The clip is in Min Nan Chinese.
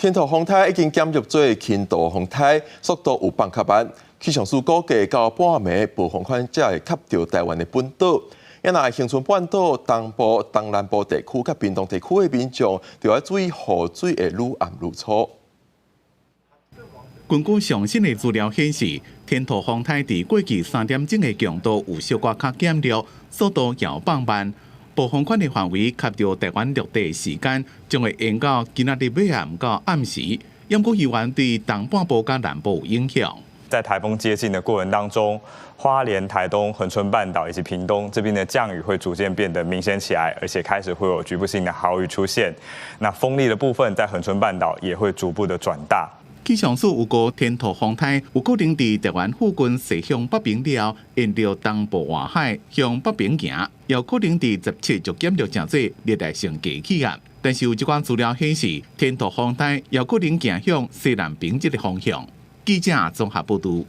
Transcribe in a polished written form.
天兔風台已經減弱做輕度風台，速度有放較慢。氣象署估計到半暝暴風圈才會及著臺灣的本島。若恆春半島東部、東南部地區佮屏東地區的民眾，就愛注意雨水會愈暗愈粗。根據上新的資料顯示，天兔風台佇過去3點鐘的強度有小可較減弱，速度也放慢。暴風圈的範圍及著臺灣陸地的時間，將會延到今仔日尾暗到暗時。毋過猶原對東半部佮南部有影響。在颱風接近的過程當中，花蓮、台東、恆春半島以及屏東這邊的降雨會逐漸變得明顯起來，而且開始會有局部性的豪雨出現。那風力的部分在恆春半島也會逐步的轉大。氣象署預估天兔風台有可能佇臺灣附近駛向北爿了後，沿著東部外海向北爿行，有可能佇17就減弱成做熱帶性低氣壓。但是有一寡資料顯示，天兔風台有可能行向西南爿這个方向。記者綜合報導。